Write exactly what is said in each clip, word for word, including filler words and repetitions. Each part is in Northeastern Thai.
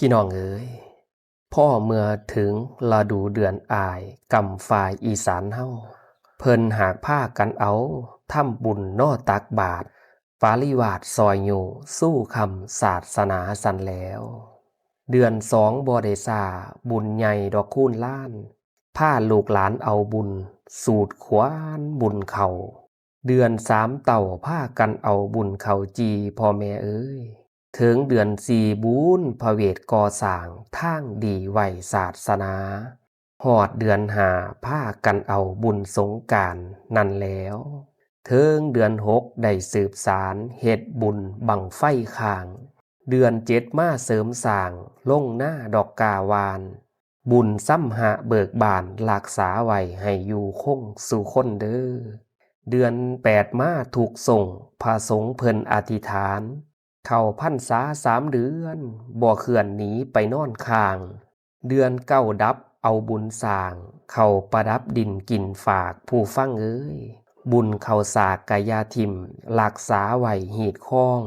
พี่น้องเอ๋ย พ่อเมื่อถึงฤดูเดือนอ้าย กำฝ่ายอีสานเฮา เพิ่นหากพากันเอา ทำบุญเนาะตักบาตร ปาริวาสซอยยู สู้คำศาสนาสั่นแล้ว เดือนสองบ่ได้ซา บุญใหญ่ดอกคูณล้าน พาลูกหลานเอาบุญ สูดขวานบุญเข้า เดือนสามเต้าพากันเอาบุญเข้าจี่ พ่อแม่เอ๋ย เถิงเดือนสี่บุญพระเวทก่อสร้างทางดีไหว้ศาสนา ฮอดเดือนห้าพากันเอาบุญสงกรานต์นั่นแล้ว เถิงเดือนหกได้สืบสานเฮ็ดบุญบั้งไฟค้าง เดือนเจ็ดมาเสริมสร้างลงนาดอกกาหว่าน บุญซ้ำหะเบิกบานรักษาไว้ให้อยู่คงสู่คนเด้อ เดือนแปดมาทุกส่ง พระสงฆ์เพิ่นอธิษฐาน เข้าพรรษาสามเดือน บ่เคลื่อนหนีไปนอนค้าง เดือนเก้าดับเอาบุญสร้าง เข้าประดับดินกินฝากผู้ฟังเอ๋ย บุญเข้าสากกะอย่าถิ่ม รักษาไว้ฮีดคอง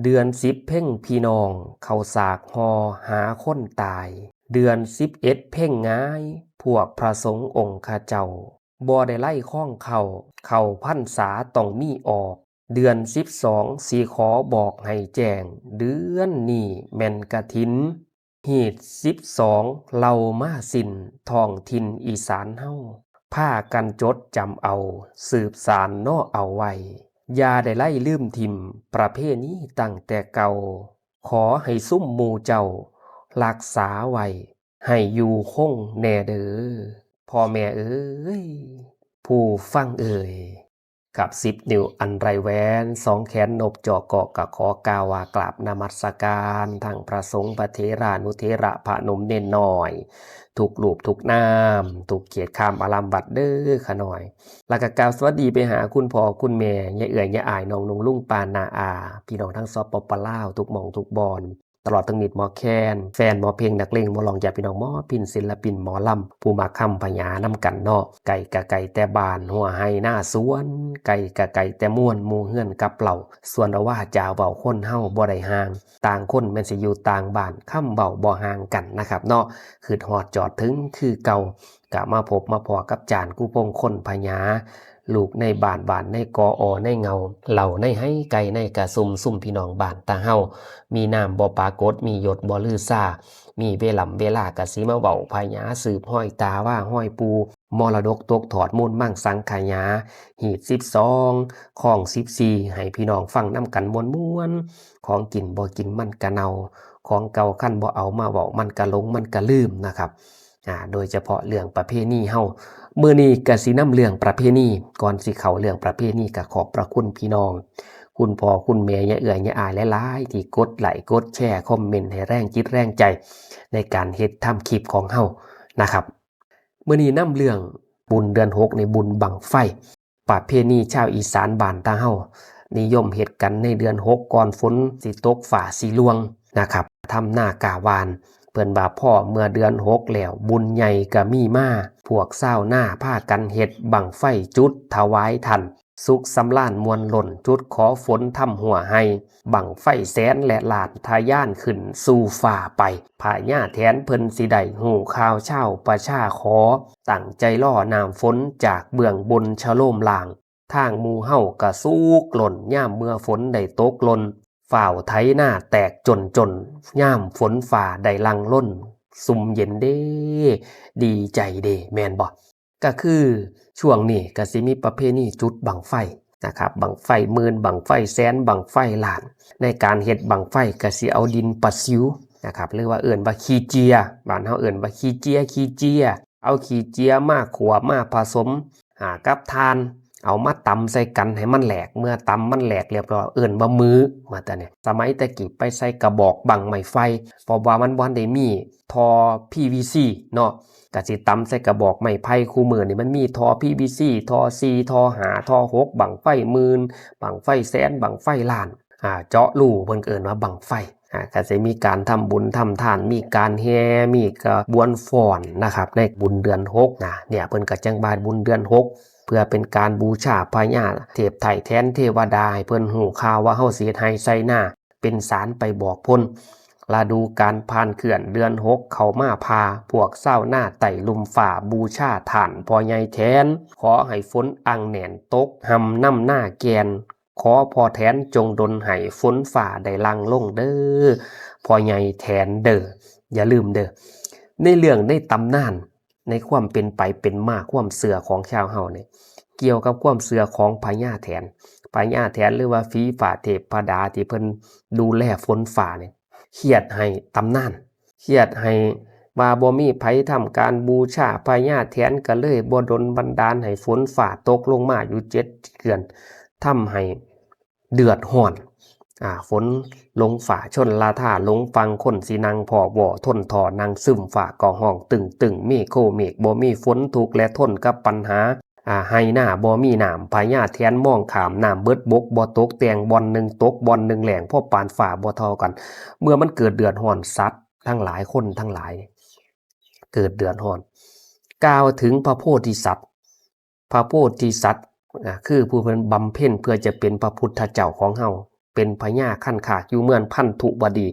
เดือนสิบเพ็งพี่น้อง เข้าสากห่อหาคนตาย เดือนสิบเอ็ดเพ็งหงาย พวกพระสงฆ์องค์ข้าเจ้า บ่ได้ไล่คล้องเข้า เข้าพรรษาต้องมีออก เดือนสิบสองสิขอบอกให้แจ้ง เดือนนี้แม่นกฐิน ฮีดสิบสองเล่ามาสิ้น ท้องถิ่นอีสานเฮา พากันจดจำเอา สืบสานเนาะเอาไว้ อย่าได้ไล่ลืมถิ่ม ประเพณีตั้งแต่เก่า ขอให้ซุมหมู่เจ้า รักษาไว้ ให้อยู่คงแน่เด้อ พ่อแม่เอ๋ย ผู้ฟังเอ๋ย กับสิบนิ้วอันไร้แหวน สองแขนนบจอกเกาะ ก็ขอกล่าวว่ากราบนมัสการ ทั้งพระสงฆ์พระเถรานุเถระ พระหนุ่มเณรน้อย ทุกรูปทุกนาม ทุกเขตคามอารามวัดเด้อข้าน้อย แล้วก็กล่าวสวัสดีไปหาคุณพ่อคุณแม่ ยายเอื้อยยายอ้าย น้องนุ่งลุงป้าน้าอา พี่น้องทั้ง สปป ลาว ทุกหม่องทุกบอน ตลอดทั้งมิตรหมอแคน แฟนหมอเพลง นักเลงหมอร้อง ญาติพี่น้องหมอพิณ ศิลปินหมอลำ ผู้มักคำพญานำกันเนาะ ไกลกะไกลแต่บ้าน หัวไฮ่นาสวน ไกลกะไกลแต่มวล หมู่เฮือนกับเหล้า ส่วนว่าจาเว้าคนเฮาบ่ได้ห่าง ต่างคนแม่นสิอยู่ต่างบ้าน คำเว้าบ่ห่างกันนะครับเนาะ คิดฮอดจอดถึงคือเก่า ก็มาพบมาพ้อกับจารย์กู้พงษ์ คนพญา ลูกในบ้าน บ้านในกออในเงา เหล้าในไฮ่ ไก่ในกะซุ่ม ซุ่มพี่น้องบ้านตาเฮา มีนามบ่ปรากฏ มียศบ่ลือซา มีเวล่ำเวลาก็สิมาเว้าพญา สืบฮอยตาว่าฮอยปู่ มรดกตกทอดมูลมังสังขยา ฮีดสิบสอง คองสิบสี่ ให้พี่น้องฟังนำกันม่วนๆ ของกินบ่กินมันกะเน่า ของเก่าคันบ่เอามาเว้ามันกะหลงมันกะลืมนะครับ อ่า โดยเฉพาะเรื่องประเพณีเฮา มื้อนี้ก็สินำเรื่องประเพณี ก่อนสิเข้าเรื่องประเพณีก็ขอบพระคุณพี่น้อง คุณพ่อคุณแม่ ยายเอื้อยยายอ้ายหลายๆ ที่กดไลค์กดแชร์ คอมเมนต์ให้แรงจิตแรงใจ ในการเฮ็ดทำคลิปของเฮานะครับ มื้อนี้นำเรื่องบุญเดือนหก ในบุญบั้งไฟ ประเพณีชาวอีสานบ้านตาเฮา นิยมเฮ็ดกันในเดือนหก ก่อนฝนสิตกฟ้าสิหล่วงนะครับ ทำนากาหว่าน เพิ่นว่าพอเมื่อเดือนหกแล้ว บุญใหญ่ก็มีมา พวกชาวนาพากันเฮ็ดบั้งไฟจุดถวายท่าน สุขสำราญม่วนล้น จุดขอฝนทำหัวไฮ่ บั้งไฟแสนและล้านทะยานขึ้นสู่ฟ้าไป พญาแถนเพิ่นสิได้ฮู้ข่าวชาวประชาขอ ตั้งใจรอน้ำฝนจากเบื้องบนชะโลมล่าง ทางหมู่เฮาก็สุกล้น ยามเมื่อฝนได้ตกหล่น ฟ้าวไถนาแตกจ่นๆ ยามฝนฟ้าได้หลั่งหล่น ซุ่มเย็นเด้ ดีใจเด้ แม่นบ่ ก็คือช่วงนี้ก็สิมีประเพณีจุดบั้งไฟนะครับ บั้งไฟหมื่น บั้งไฟแสน บั้งไฟล้าน ในการเฮ็ดบั้งไฟก็สิเอาดินปะสิวนะครับ หรือว่าเอิ้นว่าขี้เจีย บ้านเฮาเอิ้นว่าขี้เจีย ขี้เจีย เอาขี้เจียมาขั่วมาผสม อ่า กับถ่าน เอามาตำใส่กันให้มันแหลก เมื่อตำมันแหลกเรียบร้อย เอิ้นว่ามือ ว่าแต่เนี่ย สมัยแต่กี้ไปใส่กระบอกบั้งไม้ไฟ เพราะว่ามันบ่ทันได้มีท่อ พีวีซี เนาะ ก็สิตำใส่กระบอกไม้ไผ่ คู่มื้อนี่มันมีท่อ พีวีซี ท่อสี่ ท่อห้า ท่อหก บั้งไฟหมื่น บั้งไฟแสน บั้งไฟล้าน อ่า เจาะรูเพิ่นก็เอิ้นว่าบั้งไฟ อ่า ก็สิมีการทำบุญทำทาน มีการแห่ มีขบวนฟ้อนนะครับ ในบุญเดือนหกนะ เนี่ย เพิ่นก็จั่งว่าบุญเดือนหก เพื่อเป็นการบูชาพญาเทพไถ่แทนเทวดา ให้เพิ่นฮู้ข่าวว่าเฮาสิเฮ็ดไฮ่ไถนา เป็นสารไปบอกเพิ่น ฤดูกาลผ่านเคลื่อนเดือนหกเข้ามาพา พวกชาวนาไต่ลุ่มฟ้าบูชาถ่านพ่อใหญ่แถน ขอให้ฝนอ่างแหน่นตกหำนำนาแก่น ขอพ่อแถนจงดลให้ฝนฟ้าได้หลั่งลงเด้อ พ่อใหญ่แถนเด้อ อย่าลืมเด้อ ในเรื่องในตำนาน ในความเป็นไปเป็นมาความเชื่อของชาวเฮาเนี่ย เกี่ยวกับความเชื่อของพญาแถน พญาแถนหรือว่าผีฟ้าเทพดาที่เพิ่นดูแลฝนฟ้าเนี่ย เคียดให้ตำนาน เคียดให้ว่าบ่มีไผทำการบูชาพญาแถน ก็เลยบ่ดลบันดาลให้ฝนฟ้าตกลงมาอยู่เจ็ดเดือน ทำให้เดือดร้อน อ่า ฝนลงฟ้าชนละทาลงฝั่ง คนสินั่งพ้อวอทนทอนั่งซึม ฟ้าก็ฮ้องตึงตึง มีโคเมฆบ่มีฝน ทุกข์และทนกับปัญหา อ่า ไฮ่นาบ่มีน้ำ พญาแถนมองข้ามน้ำเบิดบกบ่ตก แตงบ่อนหนึ่งตกบ่อนหนึ่งแล้ง พอปานฟ้าบ่เท่ากัน เมื่อมันเกิดเดือดร้อน สัตว์ทั้งหลาย คนทั้งหลาย เกิดเดือดร้อน กล่าวถึงพระโพธิสัตว์ พระโพธิสัตว์ อ่า คือผู้เพิ่นบำเพ็ญเพื่อจะเป็นพระพุทธเจ้าของเฮา เป็นพญาคันคากอยู่เมืองพันธุวดี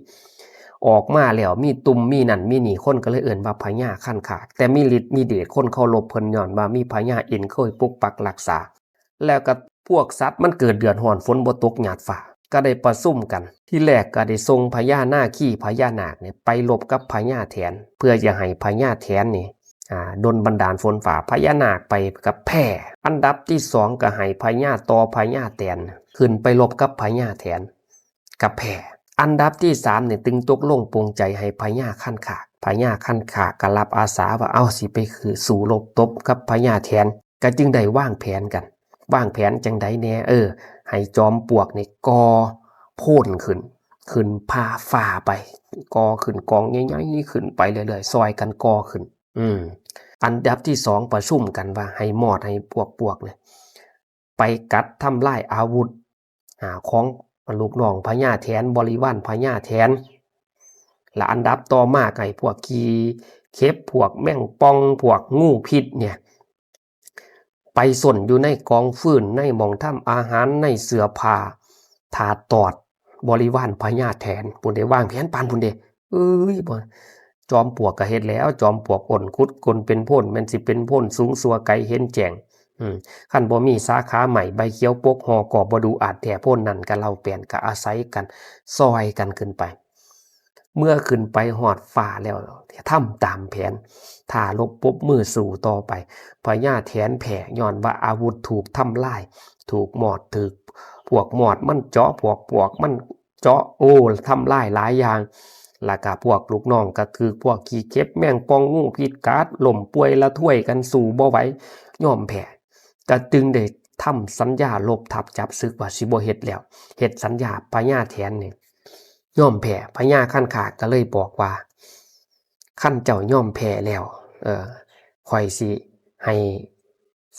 ออกมาแล้วมีตุ่มมีนั่นมีนี่ คนก็เลยเอิ้นว่าพญาคันคาก แต่มีฤทธิ์มีเดช คนเคารพเพิ่นย้อนว่ามีพญาอินทร์เคยปกปักรักษา แล้วก็พวกสัตว์มันเกิดเดือดร้อน ฝนบ่ตกหยาดฟ้า ก็ได้ประชุมกัน ทีแรกก็ได้ส่งพญานาคีพญานาคเนี่ยไปรบกับพญาแถน เพื่อจะให้พญาแถนนี่ อ่า ดลบันดาลฝนฟ้า พญานาคไปกับแพร่ อันดับที่สองก็ให้พญาต่อพญาแตน ขึ้นไปรบกับพญาแถน กับแพร่ อันดับที่สามเนี่ยจึงตกลงปลงใจให้พญาคันคาก พญาคันคากก็รับอาสาว่า เอา สิไปคือสู้รบตบกับพญาแถน ก็จึงได้วางแผนกัน วางแผนจังใดแน่ เออ ให้จอมปลวกนี่ก่อโพนขึ้น ขึ้นพาฟ้าไป ก่อขึ้นกองใหญ่ๆขึ้นไปเรื่อยๆ ซอยกันก่อขึ้น อืม อันดับที่สองประชุมกันว่าให้มอดให้พวกปลวกเนี่ย ไปกัดทำลายอาวุธ อ่า ของลูกน้องพญาแถน บริวารพญาแถน และอันดับต่อมาก็ให้พวกขี้เข็บ พวกแมงป่อง พวกงูพิษเนี่ย ไปซ่อนอยู่ในกองฟืน ในหม่องทำอาหาร ในเสื้อผ้า ถ่าตอดบริวารพญาแถน พุ้นเด้ วางแผนปานพุ้นเด้ เอ้ย บ่ จอมปลวกก็เฮ็ดแล้ว จอมปลวกอ้นขุดก้นเป็นโพน แม่นสิเป็นโพนสูงสั่วไกลเห็นแจ้ง อืม คันบ่มีสาขาไม้ใบเขียวปกห่อก็บ่ดูอาจแท้ โพนนั่นก็เล่าแปนก็อาศัยกัน ซอยกันขึ้นไป เมื่อขึ้นไปฮอดฟ้าแล้ว ทำตามแผน ถ่ารบปรบมือสู้ต่อไป พญาแถนแพ้ ย้อนว่าอาวุธถูกทำลาย ถูกมอด ถูกพวกมอดมันเจาะ พวกปลวกมันเจาะ โอ้ ทำลายหลายอย่าง แล้วก็พวกลูกน้องก็ถืกพวกขี้เข็บ แมงป่อง งูพิษกัด ล้มป่วยละทวยกัน สู้บ่ไหว ยอมแพ้ ก็จึงได้ทำสัญญารบทัพจับศึกว่าสิบ่เฮ็ดแล้ว เฮ็ดสัญญา พญาแถนนี่ยอมแพ้ พญาคันคากก็เลยบอกว่า คันเจ้ายอมแพ้แล้ว เออ ข้อยสิให้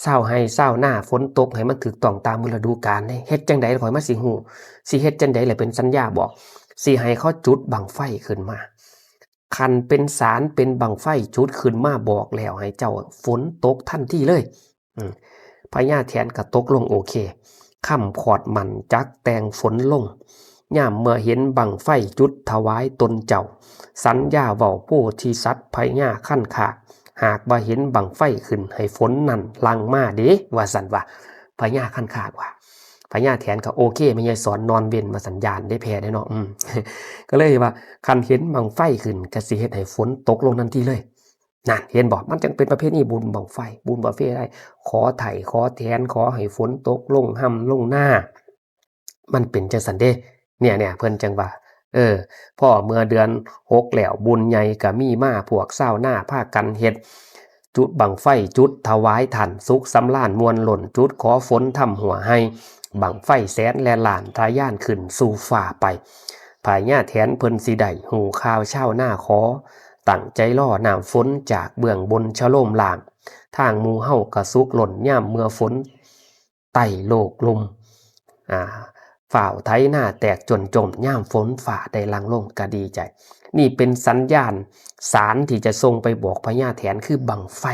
ชาวไฮ่ชาวนาฝนตกให้มันถูกต้องตามฤดูกาลเด้ เฮ็ดจังใดข้อยมาสิฮู้ สิเฮ็ดจังใดล่ะเป็นสัญญาบอก สิให้เขาจุดบั้งไฟขึ้นมา คันเป็นสารเป็นบั้งไฟจุดขึ้นมาบอกแล้วให้เจ้าฝนตกทันทีเลย อืม พญาแถนก็ตกลงโอเค ค่ำคอดหมั้นจักแต่งฝนลง ยามเมื่อเห็นบั้งไฟจุดถวายตนเจ้า สัญญาเว้าโพธิสัตว์พญาคันคาก หากว่าเห็นบั้งไฟขึ้นให้ฝนนั่นหลั่งมาเด้ ว่าซั่นว่า พญาคันคากว่า พญาแถนก็โอเค แม่ยายสอนนอนเว้นว่าสัญญาณได้แพ้ได้เนาะ อืม ก็เลยว่า คันเห็นบั้งไฟขึ้นก็สิเฮ็ดให้ฝนตกลงทันทีเลย นั่น เห็นบ่ มันจังเป็นประเพณีบุญบั้งไฟ บุญประเพณีได้ ขอไถ่ขอแถน ขอให้ฝนตกลงฮ่ำลงนา มันเป็นจังซั่นเด้ เนี่ย เนี่ย เพิ่นจังว่า เออ พอเมื่อเดือนหกแล้ว บุญใหญ่ก็มีมา พวกชาวนาพากันเฮ็ด จุดบั้งไฟ จุดถวายท่าน สุขสำราญม่วนล้น จุดขอฝนทำหัวไฮ่ บั้งไฟแสนและล้าน ทะยานขึ้นสู่ฟ้าไป พญาแถนเพิ่นสิได้ฮู้ข่าวชาวนาขอ ตั้งใจรอน้ำฝนจากเบื้องบนชะโลมล่าง ทางหมู่เฮาก็สุขล้นยามเมื่อฝนไต่โลกลุ่ม อ่า ฟ้าวไถนาแตกจนจม ยามฝนฟ้าได้หลั่งลงก็ดีใจ นี่เป็นสัญญาณสารที่จะส่งไปบอกพญาแถน คือบั้งไฟ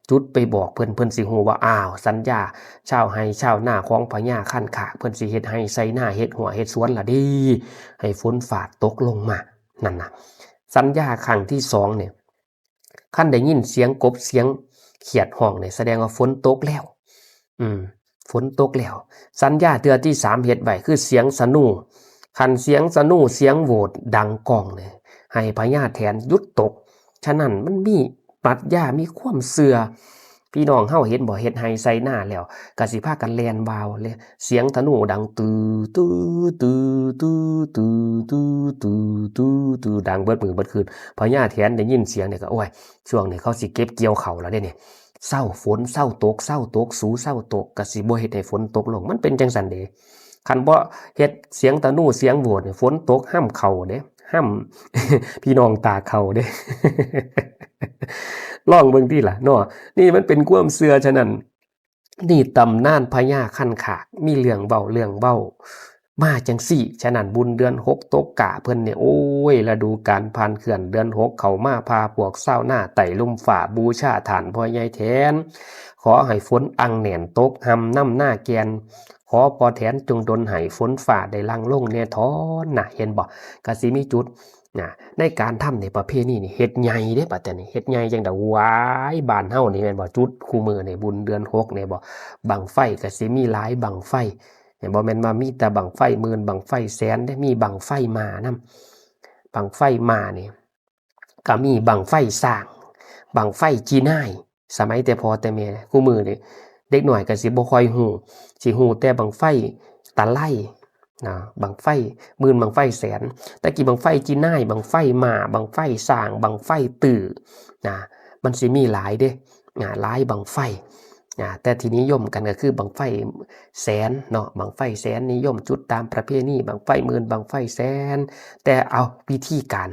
จุดไปบอกเพิ่น เพิ่นสิฮู้ว่า อ้าว สัญญาชาวไฮ่ชาวนาของพญาคันคาก เพิ่นสิเฮ็ดไฮ่ไถนา เฮ็ดหัวเฮ็ดสวนละเด้ ให้ฝนฟ้าตกลงมา นั่นนะ สัญญาครั้งที่สองเนี่ย คันได้ยินเสียงกบเสียงเขียดฮ้องเนี่ย แสดงว่าฝนตกแล้ว อืม ฝนตกแล้ว สัญญาเทื่อที่สามเฮ็ดไว้คือเสียงสะหนู คันเสียงสะหนูเสียงโหวดดังก้องเนี่ย ให้พญาแถนหยุดตก ฉะนั้นมันมีปรัชญามีความเชื่อ พี่น้องเฮาเห็นบ่ เฮ็ดไร่ไถนาแล้ว ก็สิพากันแล่นวาวเลย เสียงธนูดัง ตื้อ ตื้อ ตื้อ ตื้อ ตื้อ ตื้อ ตื้อ ตื้อ ดังเบิดมื้อเบิดคืน พญาแถนได้ยินเสียงเนี่ยก็ โอ้ย ช่วงนี้เขาสิเก็บเกี่ยวข้าวแล้วเด้เนี่ย เซาฝนเซาตก เซาตก สูเซาตก ก็สิบ่เฮ็ดให้ฝนตกลง มันเป็นจังซั่นเด้ คันบ่เฮ็ดเสียงธนูเสียงโหวดเนี่ย ฝนตกห้ำข้าวเด้ ห้ำ พี่น้องตากข้าวเด้ ลองเบิ่งติล่ะเนาะ นี่มันเป็นความเชื่อ ฉะนั้น นี่ตำนานพญาคันคาก มีเรื่องเว้าเรื่องเว้ามาจังซี่ ฉะนั้นบุญเดือนหกตกกะเพิ่นเนี่ย โอ้ย ฤดูกาลผ่านเคลื่อน เดือนหกเข้ามา พาพวกชาวนาไต่ลุ่มฟ้า บูชาถ่านพ่อใหญ่แถน ขอให้ฝนอังแหน่นตกห่ำนำนาแก่น ขอพ่อแถนจงดลให้ฝนฟ้าได้หลั่งลงแหน่ถอนนะ เห็นบ่ ก็สิมีจุด นะ ในการทำในประเพณีนี่ เฮ็ดใหญ่เด้ บัดนี้เฮ็ดใหญ่จังใด๋ ว้าย บ้านเฮานี่แม่นบ่ จุดคู่มื้อนี่ บุญเดือนหกนี่บ่ บั้งไฟก็สิมีหลายบั้งไฟ เนี่ย บ่แม่นว่ามีแต่บั้งไฟหมื่น บั้งไฟแสนเด้ มีบั้งไฟหม้านำ บั้งไฟหม้านี่ ก็มีบั้งไฟช้าง บั้งไฟจีนาย สมัยแต่พ่อแต่แม่ คู่มื้อนี่เด็กน้อยก็สิบ่ค่อยฮู้ สิฮู้แต่บั้งไฟตะไลนะ บั้งไฟหมื่น บั้งไฟแสน แต่กี้บั้งไฟจีนาย บั้งไฟหม้า บั้งไฟช้าง บั้งไฟตื้อนะ มันสิมีหลายเด้ นะ หลายบั้งไฟนะ แต่ที่นิยมกันก็คือบั้งไฟแสนเนาะ บั้งไฟแสนนิยมจุดตามประเพณี บั้งไฟหมื่น บั้งไฟแสน แต่เอาวิธีการ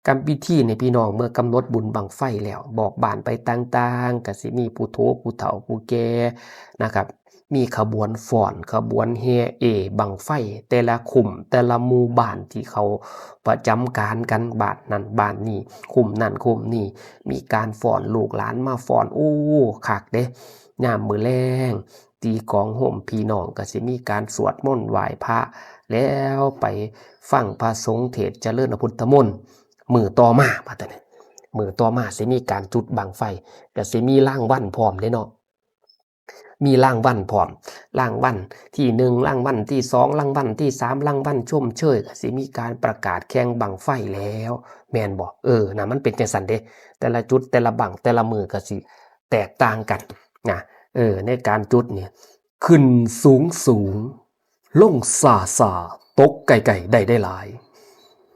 กำพิธีนี่พี่น้อง เมื่อกำหนดบุญบั้งไฟแล้ว บอกบ้านไปต่างๆ ก็สิมีผู้โถผู้เฒ่าผู้แก่นะครับ มีขบวนฟ้อน ขบวนแห่เอบั้งไฟ แต่ละคุ้ม แต่ละหมู่บ้านที่เขาประจำการกัน บ้านนั้นบ้านนี้ คุ้มนั้นคุ้มนี้ มีการฟ้อน ลูกหลานมาฟ้อน โอ้ คักเด้ ยามมื้อแลง ตีกลองโฮม พี่น้องก็สิมีการสวดมนต์ไหว้พระ แล้วไปฟังพระสงฆ์เทศน์เจริญพระพุทธมนต์ มื้อต่อมา บัดนี้ มื้อต่อมาสิมีการจุดบั้งไฟ ก็สิมีรางวัลพร้อมเด้เนาะ มีรางวัลพร้อม รางวัลที่หนึ่ง รางวัลที่สอง รางวัลที่สาม รางวัลชมเชย ก็สิมีการประกาศแข่งบั้งไฟแล้ว แม่นบ่ เออ นะ มันเป็นจังซั่นเด้ แต่ละจุด แต่ละบั้ง แต่ละมื้อก็สิแตกต่างกันนะ เออ ในการจุดเนี่ย ขึ้นสูงสูง ลงซาซา ตกไกลๆ ได้ได้หลาย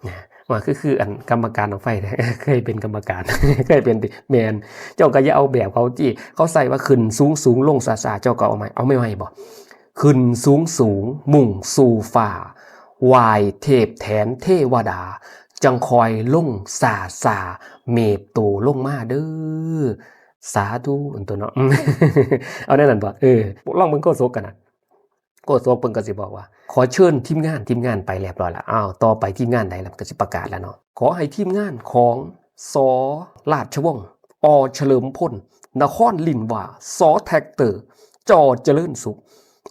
นะ ว่าคือ คืออันกรรมการบั้งไฟเนี่ย เคยเป็นกรรมการ เคยเป็นติ แม่น เจ้าก็อย่าเอาแบบเขาติ เขาใส่ว่าขึ้นสูงสูง ลงซาซา เจ้าก็เอาใหม่ เอาใหม่ๆ บ่ ขึ้นสูงสูง มุ่งสู่ฟ้า ไหว้เทพแถนเทวดา จั่งค่อยลงซาซา เมตโตลงมาเด้อ สาธุ อันตัวเนาะ เอาแนวนั้นบ่ เออ ลองเบิ่งโฆษกกันนะ โฆษกเพิ่นก็สิบอกว่า ขอเชิญทีมงาน ทีมงานไปเรียบร้อยแล้ว อ้าว ต่อไปทีมงานใดล่ะ ก็สิประกาศแล้วเนาะ ขอให้ทีมงานของ ส.ราชวงศ์ อ.เฉลิมพล นครลินวา ส.แท็กเตอร์ จ.เจริญสุข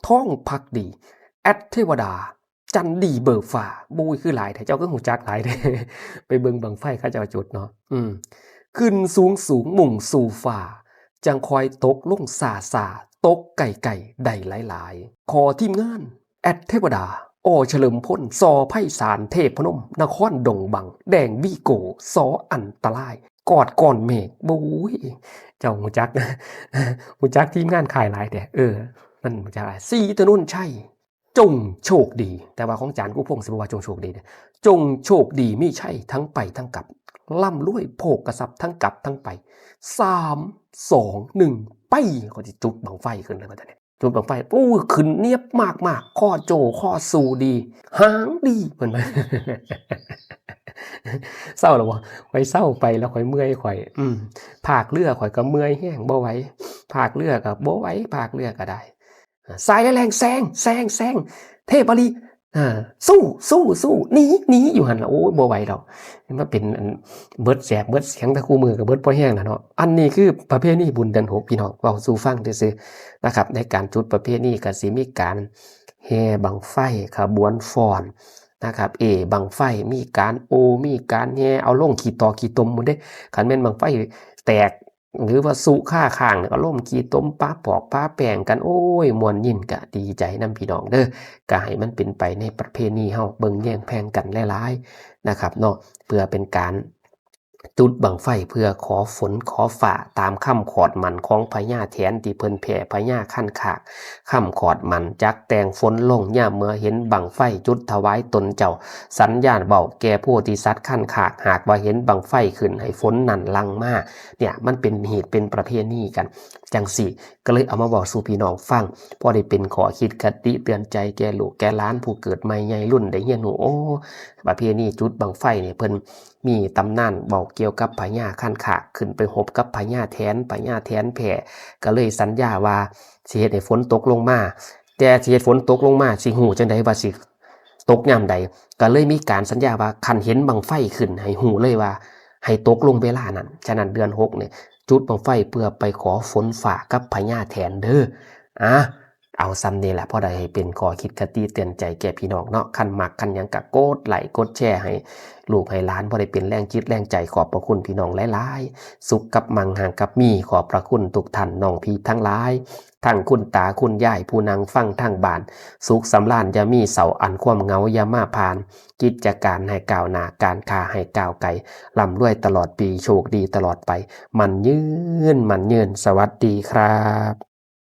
ทองภักดี แอดเทวดา จันดีเบิกฟ้า บุ้ย คือหลายแท้ เจ้าคือฮู้จักหลายแท้ ไปเบิ่งบั้งไฟเขาเจ้าจุดเนาะ อืม ขึ้นสูงสูง มุ่งสู่ฟ้า จั่งค่อยตกลงซาซา ตกไกลๆ ได้หลายๆ ขอทีมงาน แอดเทวดา อ.เฉลิมพล ส.ไพศาล เทพนม นครดงบัง แดงวีโก้ ส.อันตราย กอดก้อนเมฆ บุ้ย เจ้าฮู้จัก ฮู้จักทีมงานค่ายหลายแท้ เออ นั่นฮู้จักหลาย ศรีถนนชัย จงโชคดี แต่ว่าของจารย์กู้พงศ์สิบ่ว่าจงโชคดีเด้ จงโชคดีมีชัยทั้งไปทั้งกลับ ร่ำรวยโภคทรัพย์ทั้งกลับทั้งไป สาม สอง หนึ่ง ไป เขาสิจุดบั้งไฟขึ้นเลยว่าแต่เนี่ย จุดบั้งไฟ โอ้ย ขึ้นเนียบมากๆ ข้อโจ ข้อสูดี หางดี เพิ่นว่า เซาแล้วบ่ ข้อยเซาไปแล้ว ข้อยเมื่อย ข้อย อืม พากเรือ ข้อยก็เมื่อยแฮง บ่ไหว พากเรือก็บ่ไหว พากเรือก็ได้ สายแรงๆ แซง แซง แซง เทพบาลี อ่า สู้ สู้ สู้ หนี หนี อยู่หั่นล่ะ โอ้ย บ่ไหวดอก มันเป็นอัน เบิดแสบ เบิดเสียง แต่คู่มื้อก็เบิดพอแฮงล่ะเนาะ อันนี้คือประเพณีบุญเดือนหก พี่น้อง เว้าสู่ฟังซื่อๆ นะครับ ในการจุดประเพณีก็สิมีการแห่บั้งไฟ ขบวนฟ้อน นะครับ เอ บั้งไฟมีการโอ มีการแห่ เอาลงขี้ตอขี้ตมหมดเด้ คันแม่นบั้งไฟแตก หรือว่าสุคาข้างเนี่ยก็ลงขี้ตมปะปอกปะแป้งกัน โอ้ย ม่วนยินกะดีใจนำพี่น้องเด้อ กะให้มันเป็นไปในประเพณีเฮา เบิ่งแยงแพงกันหลายๆ นะครับเนาะ เพื่อเป็นการจุดบั้งไฟเพื่อขอฝนขอฟ้า ตามคำขอดหมั้นของพญาแถนที่เพิ่นแผ่พญาคันคาก คำขอดหมั้นจักแต่งฝนลง ยามเมื่อเห็นบั้งไฟจุดถวายตนเจ้า สัญญาเว้าแก่โพธิสัตว์คันคาก หากว่าเห็นบั้งไฟขึ้นให้ฝนนั่นหลั่งมา เนี่ย มันเป็นเหตุเป็นประเพณีกัน จั่งซี้ ก็เลยเอามาเว้าสู่พี่น้องฟัง พอได้เป็นข้อคิดคติเตือนใจแก่ลูกแก่หลานผู้เกิดใหม่ใหญ่รุ่นได้เรียนรู้ โอ้ ประเพณีจุดบั้งไฟนี่เพิ่นมีตำนานเว้าเกี่ยวกับพญาคันคาก ขึ้นไปฮบกับพญาแถน พญาแถนแพ้ ก็เลยสัญญาว่าสิเฮ็ดให้ฝนตกลงมา แต่สิเฮ็ดฝนตกลงมา สิฮู้จั่งใดว่าสิตกยามใด ก็เลยมีการสัญญาว่าคันเห็นบั้งไฟขึ้นให้ฮู้เลยว่าให้ตกลงเวลานั้น ฉะนั้นเดือนหกเนี่ยจุดบั้งไฟเพื่อไปขอฝนฟ้ากับพญาแถนเด้อ อ่ะ เอาส่ำนี้แหละ พอได้ให้เป็นข้อคิดคติเตือนใจแก่พี่น้องเนาะ คันมักคันหยังก็กดไลค์กดแชร์ให้ลูกให้หลาน พอได้เป็นแรงจิตแรงใจ ขอบพระคุณพี่น้องหลายๆ สุขกับมั่ง หังกับมี ขอบพระคุณทุกท่านน้องพี่ทั้งหลาย ทั้งคุณตาคุณยายผู้นั่งฟังทางบ้าน สุขสำราญอย่ามีเศร้า อันความเหงาอย่ามาผ่าน กิจการให้ก้าวหน้า การค้าให้ก้าวไกล ร่ำรวยตลอดปี โชคดีตลอดไป มั่นยืน มั่นยืน สวัสดีครับ